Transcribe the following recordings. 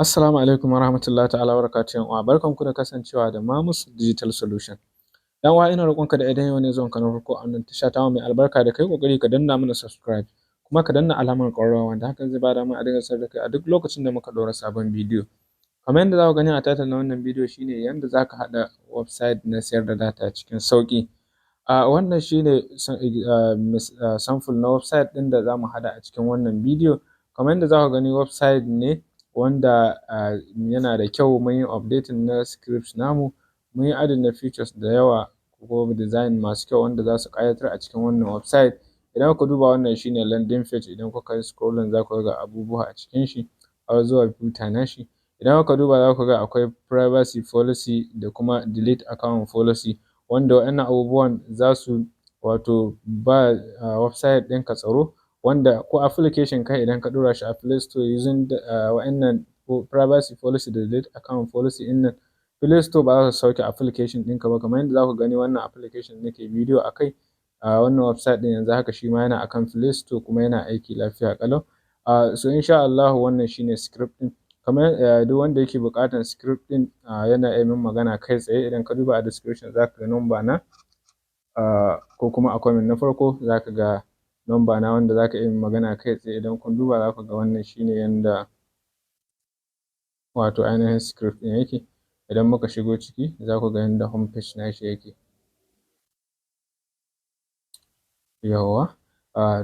Assalamu alaikum warahmatullahi ta'ala wabarakatuhu, ‘yan uwa. Barkanku da kasancewa da Mamus Digital Solution. ‘Yan uwa, ina roƙonka da idan yau ne zuwanka na farko a wannan tasha tamu mai albarka, da kai ƙoƙari ka danna mana subscribe, kuma ka danna alamar ƙararrawa, wanda hakan zai ba dama a dinga sanar da kai a duk lokacin da muka ɗaura sabon bidiyo. Kamar yadda za ku gani a title na wannan bidiyo, shi ne yanda za ka haɗa website na siyar da data cikin sauƙi. Wannan shi ne sample na website ɗin da za mu haɗa a cikin wannan bidiyo. Kamar yadda za ku gani, website ne wanda yana da kyau. Mun yi updating na script namu, mun yi adding na features da yawa ko design masu kyau wanda za su ƙayatar a cikin wannan website. Idan kuka duba, wannan shi ne landing page. Idan kuka yi scrolling, za ku ga abubuwa a cikin shi har zuwa footer nashi. Idan kuka duba, za ku ga akwai privacy policy da kuma delete account policy, wanda waɗannan abubuwan za su wato ba website ɗinka tsaro, wanda ko application kai idan ka ɗora shi a Play Store using waɗannan privacy policy da delete account policy ɗin nan, Play Store ba za su sauke application ɗinka ba. Kamar yadda za ku gani, wannan application da nake bidiyo a kai a wannan website ɗin, yanzu haka shi ma yana akan Play Store kuma yana aiki lafiya ƙalau. So insha Allahu wannan shi ne script ɗin. Kamar duk wanda yake buƙatar script ɗin, yana iya min magana kai tsaye. Idan ka duba a description, za ka ga number na, ko kuma a comment na farko za ka ga number na wanda za ka iya min magana kai tsaye. Idan kun duba, za ku ga wannan shi ne yanda wato ainihin script ɗin yake. Idan muka shigo ciki, za ku ga yanda home page nashi yake. Yawwa,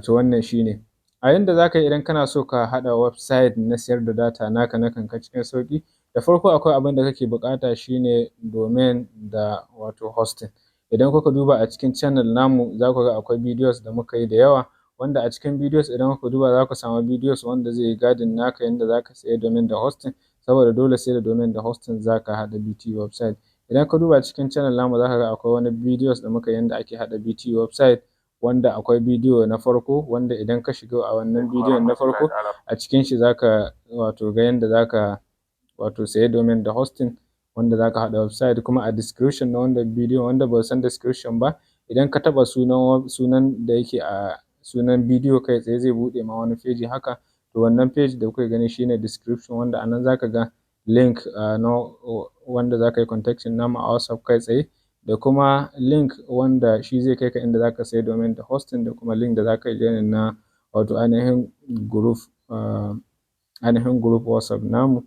to wannan shi ne. A yanda za ka yi idan kana so ka haɗa website na siyar da data naka na kanka cikin sauƙi, da farko akwai abin da kake buƙata, shi ne domain da wato hosting. Idan kuka duba a cikin channel namu, za ku ga akwai videos da muka yi da yawa, wanda a cikin videos idan kuka duba, za ku samu videos wanda zai yi guiding naka yanda za ka sayi domain da hosting, saboda dole sai da domain da hosting za ka haɗa VTU website. Idan ka duba cikin channel namu, za ka ga akwai wani videos da muka yi yanda ake haɗa VTU website, wanda akwai bidiyo na farko, wanda idan ka shiga a wannan bidiyon na farko, a cikin shi za ka wato ga yanda za ka wato sayi domain da hosting wanda za ka haɗa website. Kuma a description na wannan bidiyon, wanda ba su san description ba, idan ka taɓa sunan da yake a sunan bidiyo, kai tsaye zai buɗe ma wani page haka. To wannan page da kuke gani shine description, wanda a nan za ka ga link na wanda za ka yi contacting namu a WhatsApp kai tsaye, da kuma link wanda shi zai kai ka inda za ka sayi domain da hosting, da kuma link da za ka yi joining na wato ainihin group WhatsApp namu.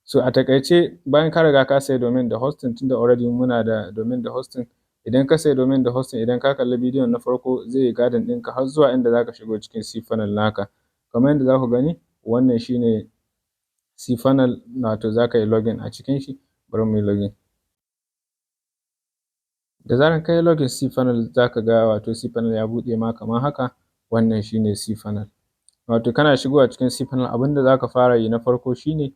So a taƙaice, bayan ka riga ka sayi domain da hosting, tunda already muna da domain da hosting, idan ka sayi domain da hosting, idan ka kalli bidiyon na farko, zai yi guiding ɗinka har zuwa inda za ka shigo cikin cPanel naka. Kamar yadda za ku gani, wannan shi ne cPanel, wato za ka yi login a cikin shi. Bari mu yi login. Da zarar ka yi login cPanel, za ka ga wato cPanel ya buɗe ma kamar haka. Wannan shi ne cPanel. Wato kana shigowa cikin cPanel, abin da za ka fara yi na farko shi ne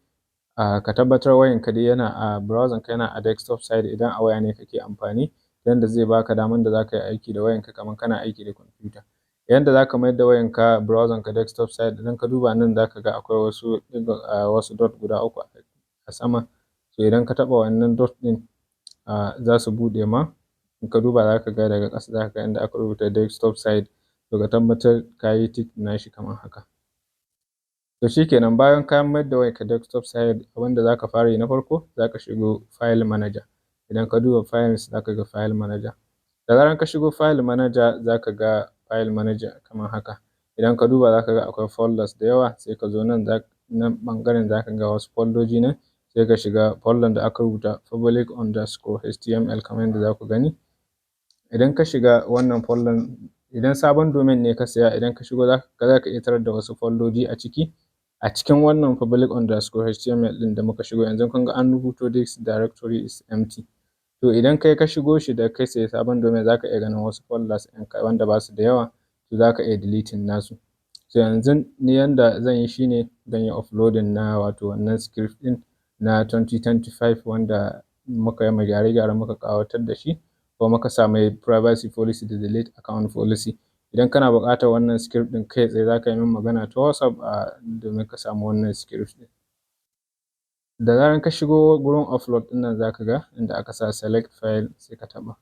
ka tabbatar wayanka dai yana a browser ka yana a desktop site, idan a waya ne kake amfani, yanda zai baka daman da za ka yi aiki da wayanka kamar kana aiki da kwamfuta. Yanda za ka mayar da wayanka, browser ka desktop site, idan ka duba nan, za ka ga akwai wasu dot guda uku a sama. To idan ka taɓa wannan dot ɗin, za su buɗe ma. In ka duba, za ka ga daga ƙasa za ka ga inda aka rubuta desktop site. To ka tabbatar ka yi tick nashi kamar haka. To shi kenan, bayan ka mayar da wayarka desktop site, abin da za ka fara yi na farko, za ka shigo file manager. Idan ka duba files, za ka ga file manager. Da zarar ka shigo file manager, za ka ga file manager kamar haka. Idan ka duba, za ka ga akwai folders da yawa. Sai ka zo nan, nan ɓangaren, za ka ga wasu foldoji nan. Sai ka shiga folder da aka rubuta public_html, kamar yadda za ku gani. Idan ka shiga wannan folder, idan sabon domain ne ka saya, idan ka shigo, za ka iya tarar da wasu foldoji a ciki. A cikin wannan public_html ɗin da muka shigo yanzu, kun ga an rubuto "This directory is empty". To idan kai ka shigo shi da kai sayi sabon domain, za ka iya ganin wasu folders wanda ba su da yawa, to za ka iya deleting nasu. So yanzu ni yanda zan yi shi ne zan yi uploading na wato wannan script ɗin na 2025 wanda muka yi ma gyare-gyare, muka ƙawatar da shi, ko muka sa mai privacy policy da delete account policy. Idan kana buƙatar wannan script ɗin, kai tsaye za ka yi min magana ta WhatsApp domin ka samu wannan script ɗin. Da zarar ka shigo gurin upload ɗin nan, za ka ga inda aka sa select file, sai ka taɓa.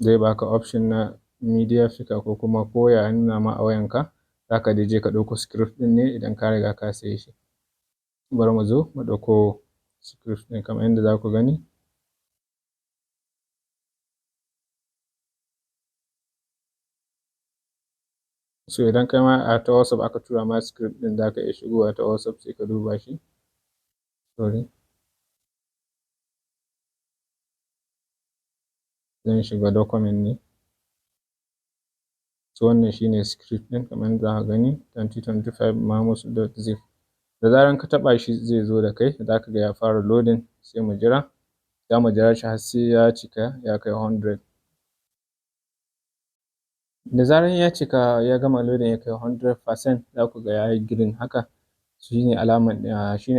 Zai baka option na media picker, ko kuma ko ya nuna ma a wayanka, za ka dai je ka ɗauko script ɗin ne idan ka riga ka saye shi. Bari mu zo mu ɗauko script ɗin kamar yadda za ku gani. So idan kai ma a ta WhatsApp aka tura ma script ɗin, za ka iya shigowa ta WhatsApp sai ka duba shi. Sorry. Zan shiga document ne. So wannan shi ne script ɗin kamar yadda za ka gani, 2025 mamus.zip. Da zaran ka taɓa shi zai zo da kai, za ka ga ya fara loading, sai mu jira. Za mu jira shi har sai ya cika ya kai 100. Da zaran ya cika, ya gama loading, ya kai 100%, za ku ga ya yi green haka. Shi ne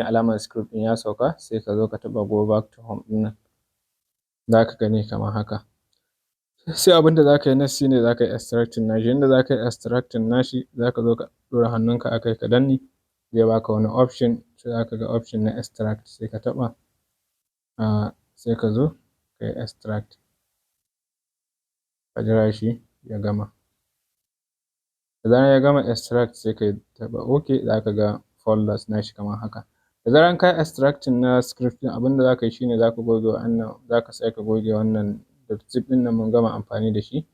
alamar script ɗin ya sauka. Sai ka zo ka taɓa go back to home ɗin nan. Za ka gani kamar haka. Sai abin da za ka yi next shi ne za ka yi extracting nashi. Yanda za ka yi extracting nashi, za ka zo ka ɗora hannunka a kai ka danne, zai baka wani option, sai za ka ga option na extract, sai ka taɓa, sai ka zo ka yi extract. Ka jira shi ya gama. Da zarar ya gama extract, sai ka taɓa OK, za ka ga folders nashi kamar haka. Da zarar ka yi extracting na script ɗin, abin da za ka yi shi ne za ka goge wannan, za ka sake goge wannan .zip ɗin nan, mun gama amfani da shi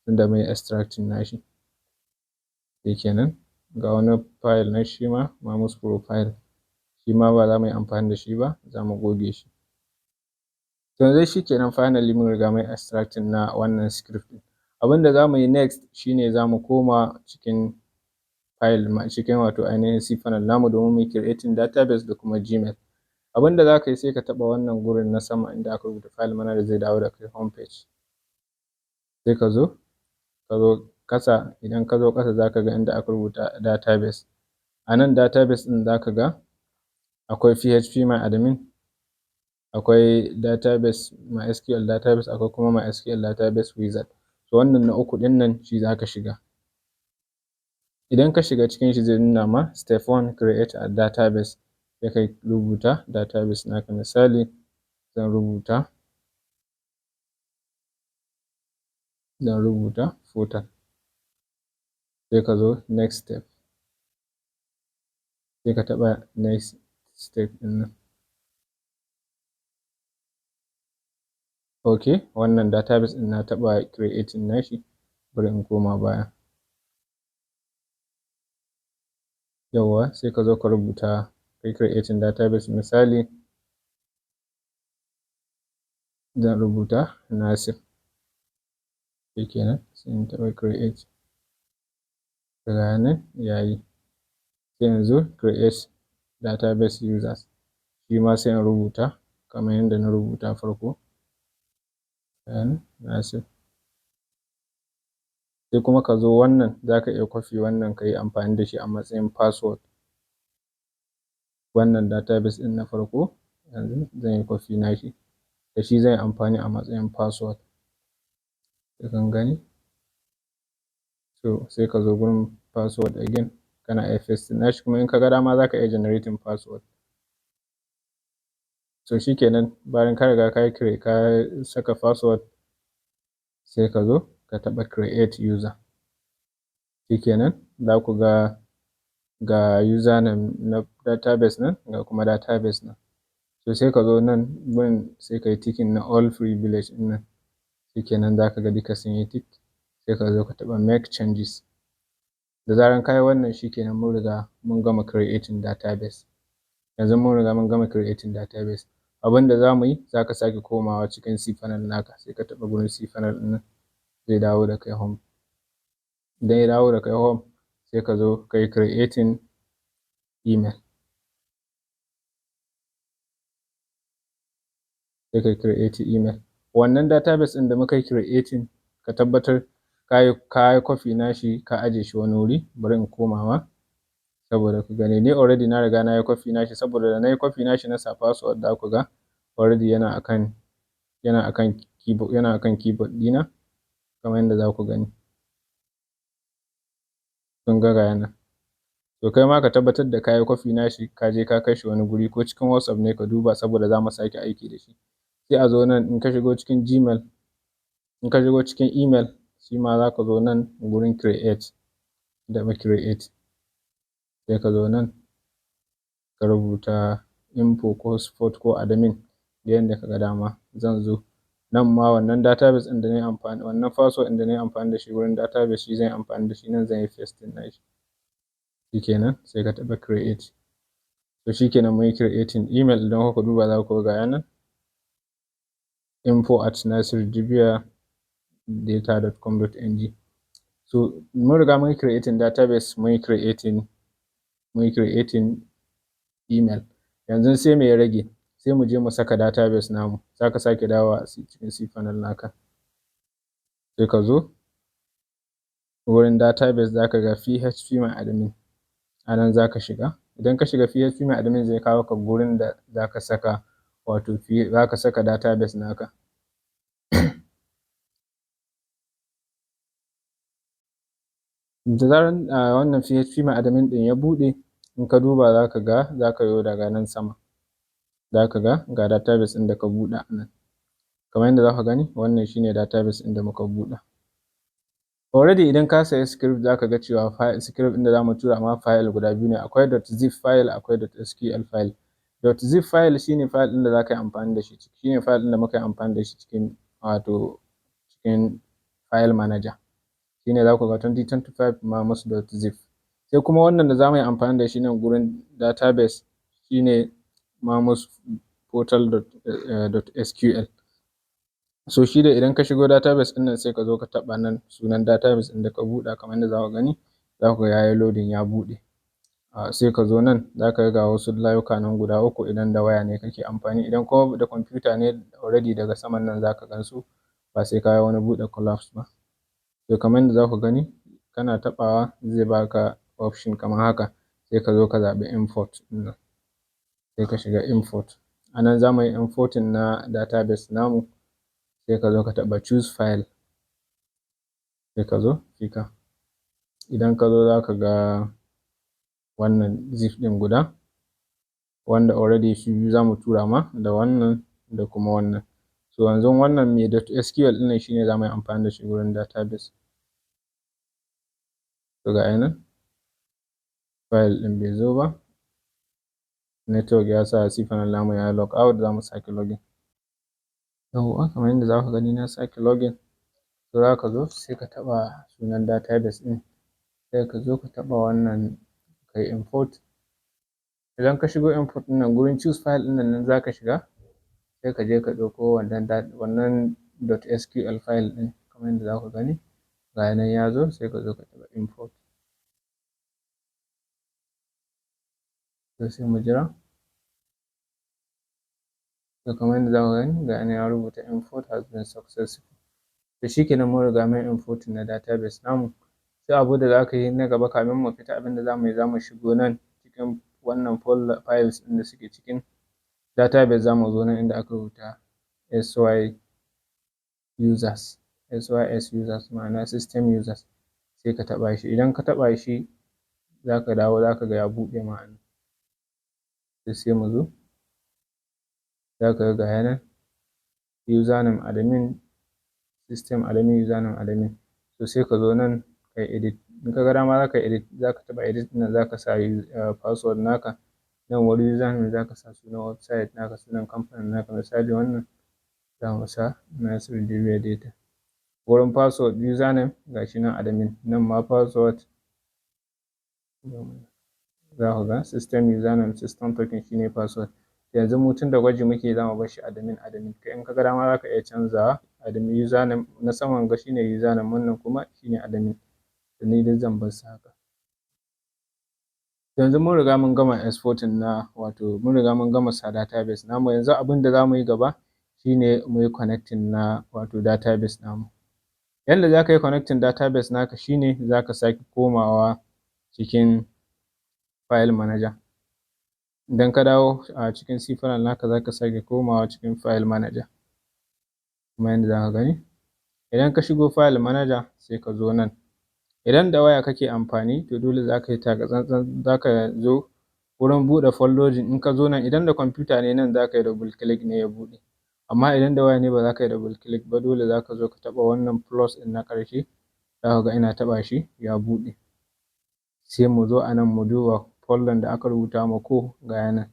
tunda mun yi extracting nashi. Shikenan, ga wani file nan shi ma, Mamus profile, shi ma ba za mu yi amfani da shi ba, za mu goge shi. To yanzu shikenan, finally mun riga mun yi extracting na wannan script ɗin. Abin da za mu yi next shi ne za mu koma cikin file, cikin wato ainihin cPanel namu, domin mu yi creating database da kuma Gmail. Abin da za ka yi, sai ka taɓa wannan gurin na sama inda aka rubuta file manager, zai dawo da kai home page. Sai ka zo ƙasa. Idan ka zo ƙasa, za ka ga inda aka rubuta database. A nan database ɗin za ka ga akwai phpMyAdmin, akwai database MySQL database, akwai kuma MySQL database wizard. To wannan na uku ɗin nan shi za ka shiga. Idan ka shiga cikin shi, zai nuna ma step one, create a database. Sai ka rubuta database naka. Misali, zan rubuta portal. Sai ka zo next step. Sai ka taɓa next step ɗin nan. Ok, wannan database ɗin na taɓa creating nashi, bari in koma baya. Yawwa, sai ka zo ka rubuta, ka yi creating database. Misali, zan rubuta Nasir. Shikenan, sai in taɓa create. Ga nan ya yi. Sai in zo create database users. Shi ma sai in rubuta kamar yadda na rubuta farko. Nasir. Sai kuma ka zo wannan, za ka iya copy wannan ka yi amfani da shi a matsayin password. Wannan database ɗin na farko, yanzu zan yi copy nashi. Da shi zan yi amfani a matsayin password. Kun gani? So sai ka zo gurin password again, kana iya pasting nashi, kuma in ka ga dama za ka iya generating password. So shikenan, bayan ka riga ka yi create, ka saka password, sai ka zo ka taɓa create user. Shikenan, za ku ga ga username na database nan, ga kuma database nan. So sai ka zo nan gurin, sai ka yi ticking na all privilege ɗin nan. Shikenan, za ka ga duka sun yi tick. Sai ka zo ka taɓa make changes. Da zaran ka yi wannan, shikenan, mun riga mun gama creating database. Yanzu mun riga mun gama creating database. Abin da za mu yi, za ka sake komawa cikin cPanel naka, sai ka taɓa gurin cPanel ɗin nan, zai dawo da kai home. Idan ya dawo da kai home, sai ka zo ka yi creating email. Sai ka yi creating email. Wannan database ɗin da muka yi creating, ka tabbatar ka yi copy nashi, ka ajiye shi wani wuri. Bari in koma ma saboda ku gani. Ni already na riga na yi copy nashi, saboda da na yi copy nashi na sa password, za ku ga already yana akan keyboard ɗina kamar yadda za ku gani. Kun ga ga nan. To kai ma ka tabbatar da ka yi copy nashi, ka je ka kai shi wani guri, ko cikin WhatsApp ne ka duba, saboda za mu sake aiki da shi. Sai a zo nan, in ka shigo cikin Gmail, in ka shigo cikin email, shi ma za ka zo nan gurin create, taɓa create. Sai ka zo nan. Ka rubuta info ko support ko admin, duk yanda ka ga dama. Zan zo nan ma, wannan database ɗin da na yi amfani, wannan password ɗin da na yi amfani da shi wurin database, shi zan yi amfani da shi nan, zan yi pasting nashi. Shikenan, sai ka taɓa create. To shikenan, mun yi creating email. Idan kuka duba, za ku ga ga nan info@nasirujibiya.data.com.ng. So mun riga mun yi creating database, mun yi creating email. Yanzu sai me ya rage? Sai mu je mu saka database namu. Za ka sake dawowa a cikin cPanel naka, sai ka zo wurin database, za ka ga phpMyAdmin, a nan za ka shiga. Idan ka shiga phpMyAdmin, zai kawo ka gurin da za ka saka, wato za ka saka database naka. Da zaran wannan phpMyAdmin ɗin ya buɗe, in ka duba za ka ga, za ka yo daga nan sama, za ka ga ga database ɗin da ka buɗe a nan. Kamar yadda za ka gani, wannan shine database ɗin da muka buɗe already. Idan ka sayi script, za ka ga cewa script ɗin da za mu tura ma file guda biyu ne: akwai .zip file, akwai .sql file. .zip file shine file ɗin da za ka yi amfani da shi, shine file ɗin da muka yi amfani da shi cikin, wato cikin file manager, shine za ku ga 2025 mamus.zip. Sai kuma wannan da za mu yi amfani da shi nan gurin database, shine mamus portal.sql. So shi da idan ka shigo database ɗin nan, sai ka zo ka taɓa nan sunan database ɗin da ka buɗe. Kamar yadda za ku gani, za ku ga ya yi loading, ya buɗe. Sai ka zo nan, za ka ga wasu layuka nan guda uku idan da waya ne kake amfani. Idan kuma da kwamfuta ne, already daga saman nan za ka gan su, ba sai ka yi wani buɗe collapse ba. To kamar yadda za ku gani, kana taɓawa zai baka option kamar haka. Sai ka zo ka zaɓi import ɗin nan, sai ka shiga import. A nan za mu yi importing na database namu. Sai ka zo ka taɓa choose file, sai ka zo fika. Idan ka zo, za ka ga wannan zip ɗin guda, wanda already shi biyu za mu tura ma, da wannan da kuma wannan. So yanzu wannan mai .sql ɗin nan shine za mu yi amfani da shi wurin database. To ga nan file ɗin bai zo ba, network ya sa cPanel namu ya log out. Za mu sake login. Yawwa, kamar yadda za ku gani, na sake login. To za ka zo, sai ka taɓa sunan database ɗin, sai ka zo ka taɓa wannan, ka yi import. Idan ka shigo import ɗin nan, gurin choose file ɗin nan za ka shiga, sai ka je ka ɗauko wannan .sql file ɗin. Kamar yadda za ku gani, ga nan ya zo, sai ka zo ka taɓa import. To sai mu jira. To kamar yadda za ku gani, ga nan ya rubuta "Import has been successful". To shikenan, mun riga mun importing na database namu. Sai abu da za ka yi na gaba kamin mu fita, abin da za mu yi, za mu shigo nan cikin wannan folder, files ɗin da suke cikin database. Za mu zo nan inda aka rubuta sy users, sys users, ma'ana system users, sai ka taɓa shi. Idan ka taɓa shi, za ka dawo, za ka ga ya buɗe ma a nan. Sai mu zo, za ka ga ga nan username admin, system admin, username admin. To sai ka zo nan ka yi edit. In ka ga dama za ka yi edit, za ka taɓa edit ɗin nan, za ka sa password naka. Nan wurin username, za ka sa sunan website naka, sunan kamfanin naka. Misali, wannan za mu sa Nasiru Jibiya Data. Wurin password, username ga shi nan admin. Nan ma password, za ku ga system username, system token shine password. Yanzu mu tunda gwaji muke, za mu bar shi admin admin. Kai in ka ga dama za ka iya canzawa admin. Username na saman ga shine username, wannan kuma shine admin. To ni duk zan bar su haka. Yanzu mun riga mun gama exporting na, wato mun riga mun gama sa database namu. Yanzu abin da za mu yi gaba shine mu yi connecting na, wato database namu. Yanda za ka yi connecting database naka shine za ka sake komawa cikin file manager. Idan ka dawo a cikin cPanel naka, za ka sake komawa cikin file manager kamar yadda za ka gani. Idan ka shigo file manager, sai ka zo nan. Idan da waya kake amfani, to dole za ka yi taka tsantsan. Za ka zo wurin buɗe foldojin. In ka zo nan, idan da kwamfuta ne, nan za ka yi double click ne ya buɗe, amma idan da waya ne, ba za ka yi double click ba, dole za ka zo ka taɓa wannan plus ɗin na ƙarshe. Za ka ga ina taɓa shi ya buɗe. Sai mu zo a nan mu duba folder da aka rubuta ma core, ga ya nan.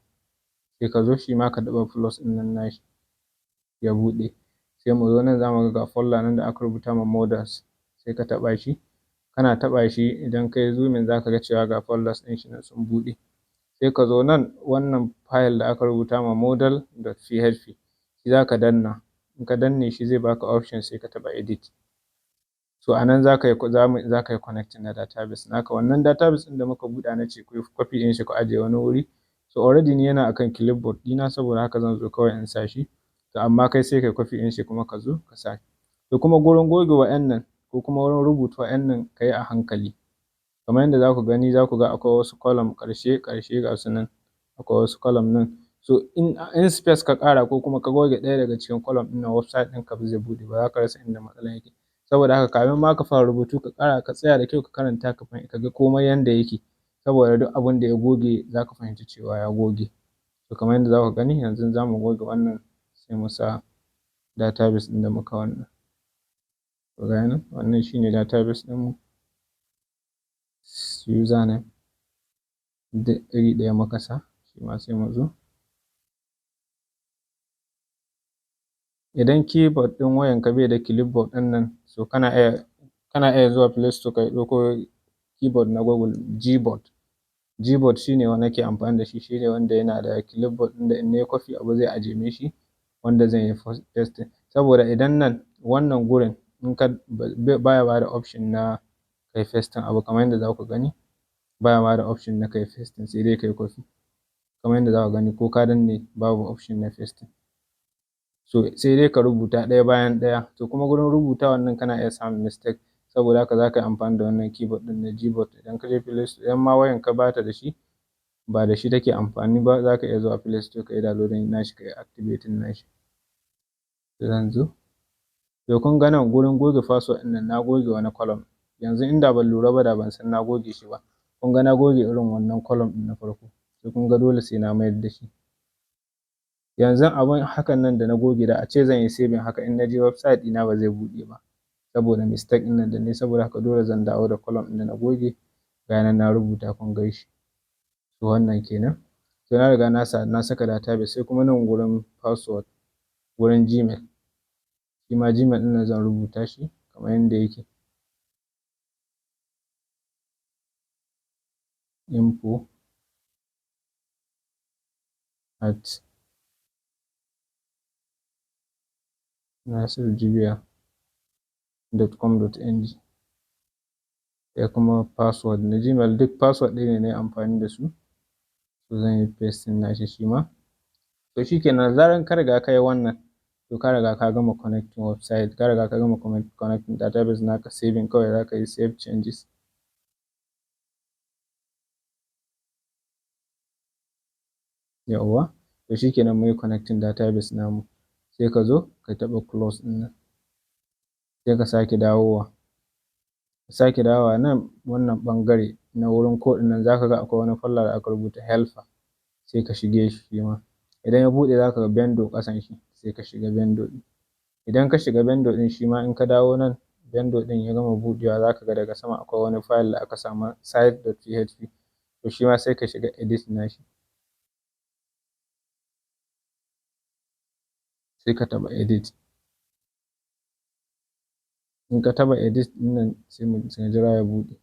Sai ka zo shi ma ka taɓa plus ɗin nan nashi, ya buɗe. Sai mu zo nan, za mu ga ga folder nan da aka rubuta ma models, sai ka taɓa shi. Kana taɓa shi, idan ka yi zooming za ka ga cewa ga folders ɗin shi nan sun buɗe. Sai ka zo nan, wannan file da aka rubuta ma model.php, shi za ka danna. In ka danne shi, zai baka option, sai ka taɓa edit. So a nan za ka yi connecting na database naka, wannan database ɗin da muka buɗe, na ce ku yi copy ɗin shi ku ajiye wani wuri. So already ni yana akan clipboard ɗina, saboda haka zan zo kawai in sa shi. To amma kai sai kai copy ɗin shi kuma ka zo ka sa. To kuma gurin goge wa'annan ko kuma wurin rubuta wa'annan, ka yi a hankali. Kamar yadda za ku gani, za ku ga akwai wasu column ƙarshe ƙarshe, ga su nan, akwai wasu column nan. So in space ka ƙara ko kuma ka goge ɗaya daga cikin column ɗin nan, website ɗinka ba zai buɗe ba, za ka rasa inda matsalar yake. Saboda haka kamin ma ka fara rubutu, ka ƙara ka tsaya da kyau, ka karanta, ka ga komai yanda yake, saboda duk abin da ya goge za ka fahimci cewa ya goge. To kamar yadda za ku gani yanzu, za mu goge wannan, sai mu sa database ɗin da muka wannan. To ga nan, wannan shine database ɗinmu. Username duk iri ɗaya muka sa shi ma. Sai mu zo, idan keyboard ɗin wayanka bai da clipboard ɗin nan, so kana iya zuwa Play Store ka ɗauko keyboard na Google, Gboard. Gboard shine wanda nake amfani da shi, shine wanda yana da clipboard ɗin da in nayi copy abu zai ajiye min shi wanda zan yi pasting. Saboda idan nan wannan gurin in ka baya bada option na kai pasting abu, kamar yadda za ku gani, baya bada option na kai pasting, sai dai kai copy. Kamar yadda za ku gani, ko ka danne babu option na pasting. So sai dai ka rubuta ɗaya bayan ɗaya. To kuma gurin rubutawan nan kana iya samun mistake, saboda haka za ka yi amfani da wannan keyboard ɗin na Gboard. Idan ka je Play Store, idan ma wayanka ba ta da shi, ba da shi take amfani ba, za ka iya zuwa Play Store ka yi downloading nashi, ka yi activating nashi. Zan zo. To kun ga nan gurin goge password ɗin nan, na goge wani column. Yanzu inda ban lura ba, da ban san na goge shi ba. Kun ga na goge irin wannan column ɗin na farko. To kun ga dole sai na mayar da shi. Yanzu abun hakan nan da na goge, da ace zan yi saving haka, in na je website ɗina ba zai buɗe ba, saboda mistake ɗin nan da nayi. Saboda haka dole zan dawo da column ɗin da na goge. Ga nan na rubuta, kun gan shi. To wannan kenan. To na riga na sa na saka database. Sai kuma nan gurin password, wurin Gmail. Shi ma Gmail ɗin nan zan rubuta shi kamar yadda yake. info@nasirujibiya.com.ng. Sai kuma password na Gmail, duk password ɗaya ne na yi amfani da su. To zan yi pasting nashi shi ma. To shi kenan, da zaran ka riga ka yi wannan, to ka riga ka gama connecting website, ka riga ka gama connecting database naka. Saving kawai za ka yi, save changes. Yawwa, to shi kenan, mun yi connecting database namu. Sai ka zo ka taɓa close ɗin nan. Sai ka sake dawowa. Ka sake dawowa nan wannan ɓangare na wurin code ɗin nan, za ka ga akwai wani folder da aka rubuta helper, sai ka shige shi shi ma. Idan ya buɗe, za ka ga vendor ƙasan shi, sai ka shiga vendor ɗin. Idan ka shiga vendor ɗin shi ma, in ka dawo nan vendor ɗin ya gama buɗewa, za ka ga daga sama akwai wani file da aka sa ma site.php. To shi ma sai ka shiga edit nashi. Sai ka taɓa edit. In ka taɓa edit ɗin nan, sai mu jira ya buɗe.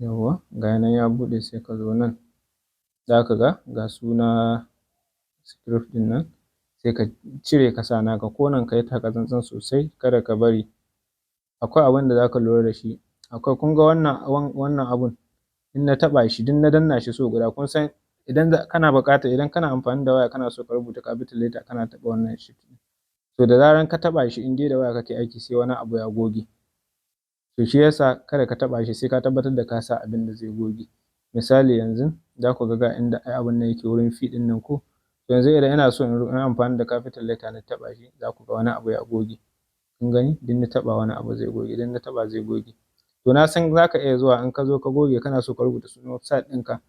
Yawwa, ga nan ya buɗe. Sai ka zo nan, za ka ga ga suna script ɗin nan, sai ka cire ka sa naka. Ko nan ka yi taka tsantsan sosai, kada ka bari. Akwai abin da za ka lura da shi. Akwai, kun ga wannan abun, in na taɓa shi, duk na danna shi sau guda, kun san idan kana buƙatar, idan kana amfani da waya kana so ka rubuta capital letter, kana taɓa wannan shift ɗin. To da zaran ka taɓa shi, in dai da waya kake aiki, sai wani abu ya goge. To shi yasa kada ka taɓa shi sai ka tabbatar da ka sa abin da zai goge. Misali yanzu za ku ga ga inda ai abun nan yake, wurin P ɗin nan ko. To yanzu idan ina so in yi amfani da capital letter, na taɓa shi, za ku ga wani abu ya goge. Kun gani? Duk na taɓa, wani abu zai goge, idan na taɓa zai goge. To na san za ka iya zuwa, in ka zo ka goge, kana so ka rubuta sunan website ɗinka,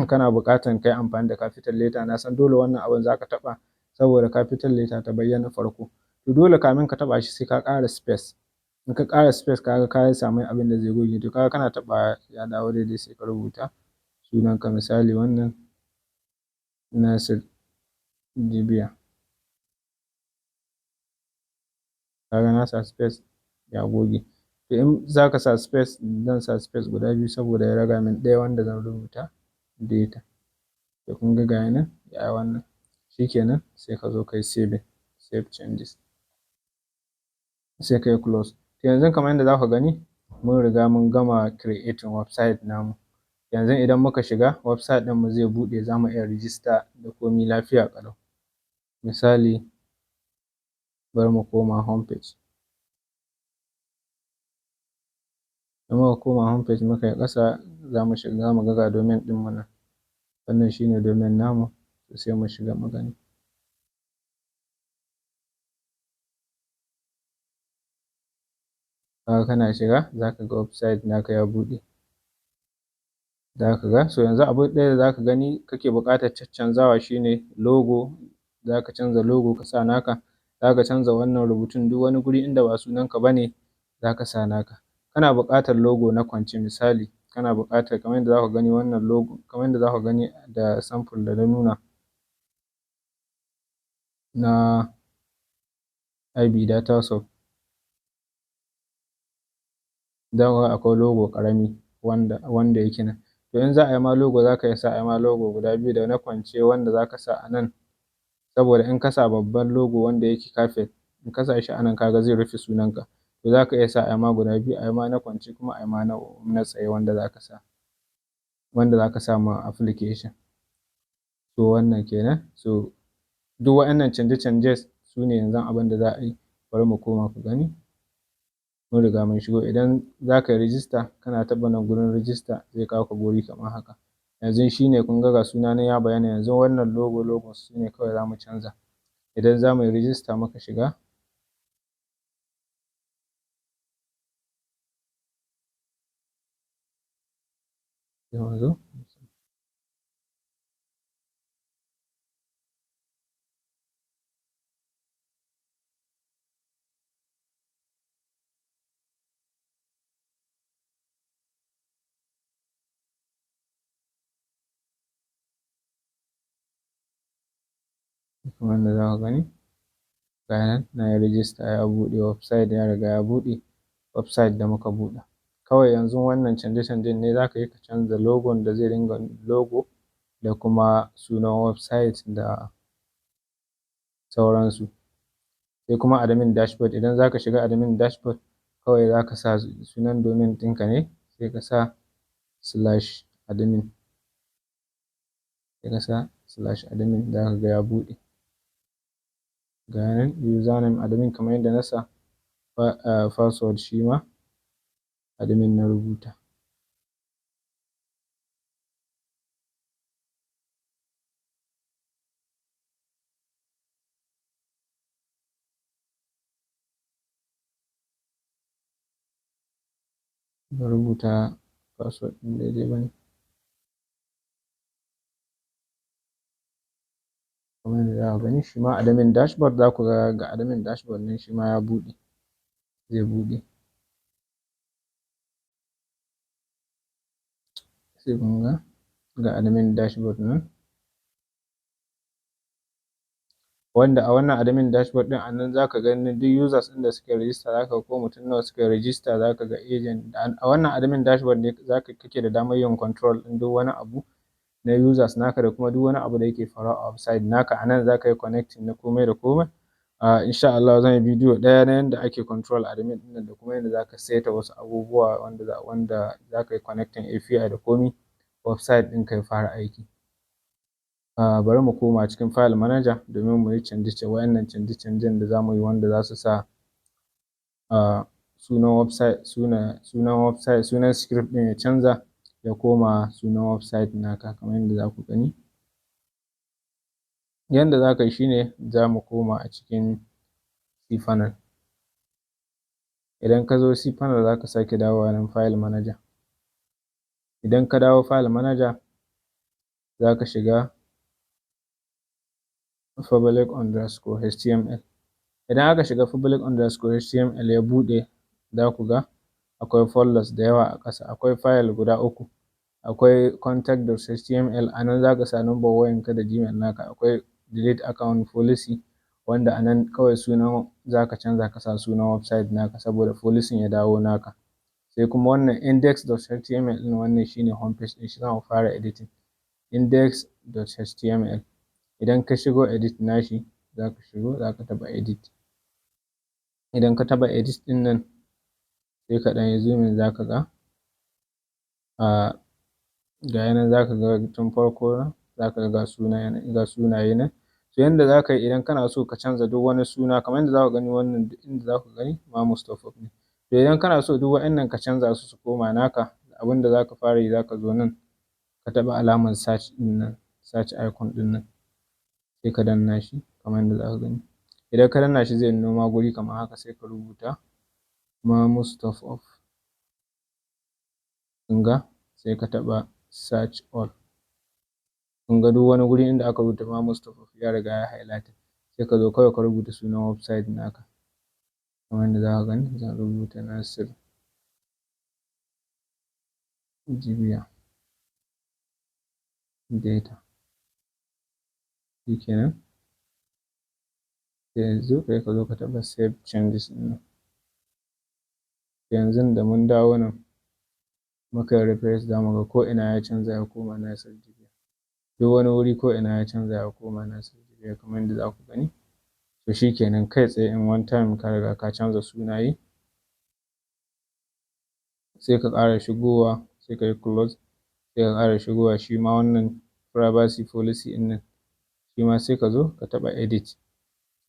kana buƙatar ka yi amfani da capital letter, na san dole wannan abun za ka taɓa saboda capital letter ta bayyana farko. To dole kamin ka taɓa shi sai ka ƙara space. In In ka ƙara space, ka ga ka samu abin da zai goge. To, kaga kana taɓawa ya dawo daidai. Sai ka rubuta sunanka, misali wannan Nasir Jibiya. Kaga na sa space ya goge. To, in za ka sa space, zan sa space guda biyu saboda ya raga min ɗaya wanda zan rubuta data. To, kun ga ga nan ya yi wannan. Shikenan, sai ka zo ka yi saving, save changes, sai ka yi close. To, yanzu kamar yadda za ku gani, mun riga mun gama creating website namu. Yanzu idan muka shiga website ɗinmu zai buɗe, za mu iya register da komi lafiya ƙalau. Misali, bari mu koma home page. In muka koma home page muka yi ƙasa, za mu shiga, za mu ga ga domain ɗinmu nan. Wannan shine domain namu. Sai mu shiga mu gani. Kaga kana shiga za ka ga website naka ya buɗe. Za ka ga, so yanzu abu ɗaya da za ka gani kake buƙatar caccanzawa shine logo. Za ka canza logo ka sa naka, za ka canza wannan rubutun, duk wani guri inda ba sunanka ba ne za ka sa naka. Kana buƙatar logo na kwance, misali kana buƙatar kamar yadda za ku gani wannan logo, kamar yadda za ku gani da sample da na nuna na IB Data Soft. Za ku ga akwai logo ƙarami wanda yake nan. To, in za a yi ma logo, za ka iya sa a yi ma logo guda biyu, da na kwance wanda za ka sa a nan, saboda in ka sa babban logo wanda yake kafet, in ka sa shi a nan, ka ga zai rufe sunanka. To, za ka iya sa a yi ma guda biyu, a yi ma na kwance kuma a yi ma na tsaye wanda za ka sa ma application. So wannan kenan. So duk waɗannan canje-canje su ne yanzu abin da za a yi. Bari mu koma ku gani. Mun riga mun shigo. Idan za ka yi register, kana taɓa nan gurin register, zai kawo ka guri kamar haka. Yanzu shi ne kun ga ga suna nan ya bayyana. Yanzu wannan logo su ne kawai za mu canza. Idan za mu yi register muka shiga, sai mu zo kamar yadda za ku gani, ga nan na yi register, ya buɗe website, ya riga ya buɗe website da muka buɗe. Kawai yanzu wannan canje-canjen ne za ka yi, ka canza logon da zai dinga logo da kuma sunan website da sauransu. Sai kuma admin dashboard. Idan za ka shiga admin dashboard, kawai za ka sa sunan domain ɗinka ne, sai ka sa /admin, sai ka sa /admin, za ka ga ya buɗe. Ga nan username admin kamar yadda na sa, password shi ma admin na rubuta. Ban rubuta password ɗin daidai ba ne. Kamar yadda za ku gani, shi ma admin dashboard, za ku ga ga admin dashboard nan shi ma ya buɗe, zai buɗe. Sai kun ga ga admin dashboard nan, wanda a wannan admin dashboard ɗin, a nan za ka gani duk users ɗin da suka yi register, za ka ga ko mutum nawa suka yi register, za ka ga agent. A wannan admin dashboard ne za ka kake da damar yin control ɗin duk wani abu na users naka da kuma duk wani abu da yake faruwa a website naka. A nan za ka yi connecting na komai da komai. Insha Allah zan yi bidiyo ɗaya na yanda ake control admin ɗin nan da kuma yanda za ka saita wasu abubuwa wanda za ka yi connecting API da komi, website ɗinka ya fara aiki. Bari mu koma cikin file manager domin mu yi canje waɗannan canje-canjen da za mu yi wanda za su sa sunan website, sunan website, sunan script ɗin ya canza ya koma sunan website naka kamar yadda za ku gani. Yanda za ka yi shi ne, za mu koma a cikin cPanel. Idan ka zo cPanel, za ka sake dawowa nan file manager. Idan ka dawo file manager, za ka shiga public_html. Idan aka shiga public_html ya buɗe, Za ku ga akwai folders da yawa a ƙasa. Akwai file guda uku. Akwai contact.html, a nan za ka sa number wayanka da Gmail naka. Akwai delete account policy, wanda a nan kawai sunan za ka canza, ka sa sunan website naka saboda policy ya dawo naka. Sai kuma wannan index.html ɗin, wannan shine home page ɗin, shi za mu fara editing. Index.html, idan ka shigo edit nashi, za ka shigo, za ka taɓa edit. Idan ka taɓa edit ɗin nan, sai ka ɗan yi zooming, za ka ga ga nan, za ka ga tun farko za ka ga ga sunaye nan. To, yanda za ka yi idan kana so ka canza duk wani suna, kamar yadda za ku gani wannan, duk inda za ku gani Mamus Top Up ne. To, idan kana so duk waɗannan ka canza su su koma naka, abin da za ka fara yi, za ka zo nan ka taɓa alamar search ɗin nan, search icon ɗin nan, sai ka danna shi kamar yadda za ka gani. Idan ka danna shi, zai nuno ma guri kamar haka, sai ka rubuta Mamus Top Up. Kun ga, sai ka taɓa search all. Kun ga duk wani guri inda aka rubuta Mamus Top Up ya riga ya highlighting. Sai ka zo kawai ka rubuta sunan website naka. Kamar yadda za ka gani, zan rubuta Nasir Jibiya Data. Shi kenan. Sai yanzu sai ka zo ka taɓa save changes ɗin nan. Yanzun da mun dawo nan muka yi refresh, za mu ga ko'ina ya canza ya koma Nasir Jibiya. Duk wani wuri ko'ina ya canza ya koma Nasir Jibiya kamar yadda za ku gani. To shi kenan, kai tsaye in one time ka riga ka canza sunaye. Sai ka ƙara shigowa, sai ka yi close, sai ka ƙara shigowa shi ma wannan privacy policy ɗin nan, shi ma sai ka zo ka taɓa edit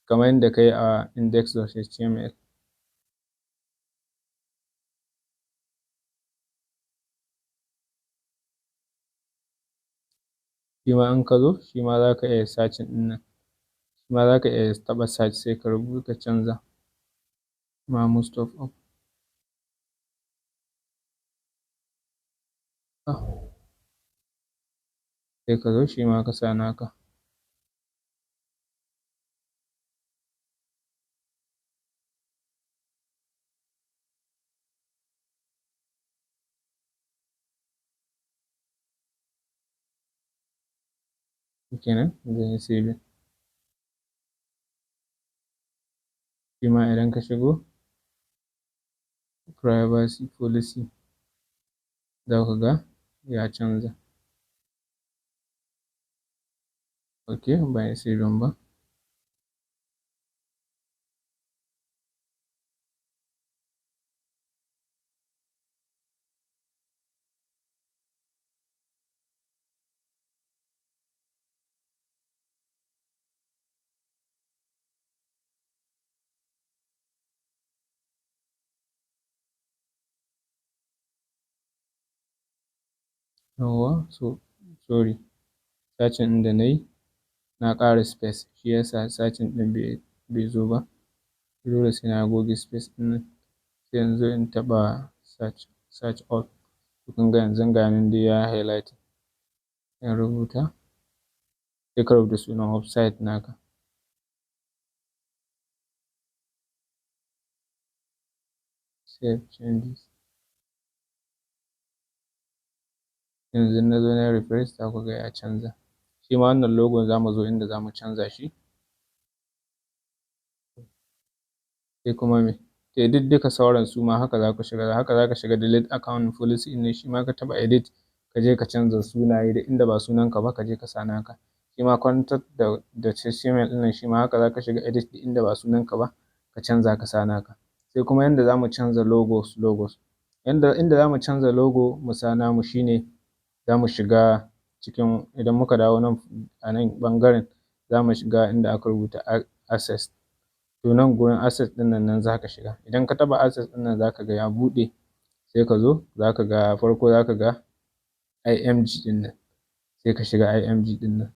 kamar yadda ka yi a index.html. Shi ma in ka zo, shi ma za ka iya searching ɗin nan. Shi ma za ka iya taɓa search, sai ka rubuta, ka canza Mamus Top Up. Sai ka zo shi ma ka sa naka. Shikenan, zan yi saving. Shi ma idan ka shigo privacy policy, za ku ga ya canza. Ok, ban yi saving ba. Yawwa, so sorry, searching ɗin da na yi, na ƙara space, shi yasa searching ɗin bai zo ba. Dole sai na goge space ɗin nan, sai in zo in taɓa search, search all. Kun ga yanzu ga nan dai ya highlighting. In rubuta, sai ka rubuta sunan website naka. Save changes. Yanzu na zo na yi refresh, za ku ga ya canza. Shi ma wannan logon za mu zo inda za mu canza shi. Sai kuma me? Sai duk duka sauran su ma haka za ku shiga, haka za ka shiga delete account policy ɗin, shi ma ka taɓa edit, ka je ka canza sunaye da inda ba sunanka ba ka je ka sa naka. Shi ma contact da HTML ɗin nan, shi ma haka za ka shiga edit, duk inda ba sunanka ba ka canza ka sa naka. Sai kuma yanda za mu canza logos. Inda za mu canza logo mu sa namu shine za mu shiga cikin, idan muka dawo nan a nan ɓangaren, za mu shiga inda aka rubuta assets. To, nan gurin assets ɗin nan, nan za ka shiga. Idan ka taɓa assets ɗin nan, za ka ga ya buɗe. Sai ka zo za ka ga farko za ka ga IMG ɗin nan. Sai ka shiga IMG ɗin nan.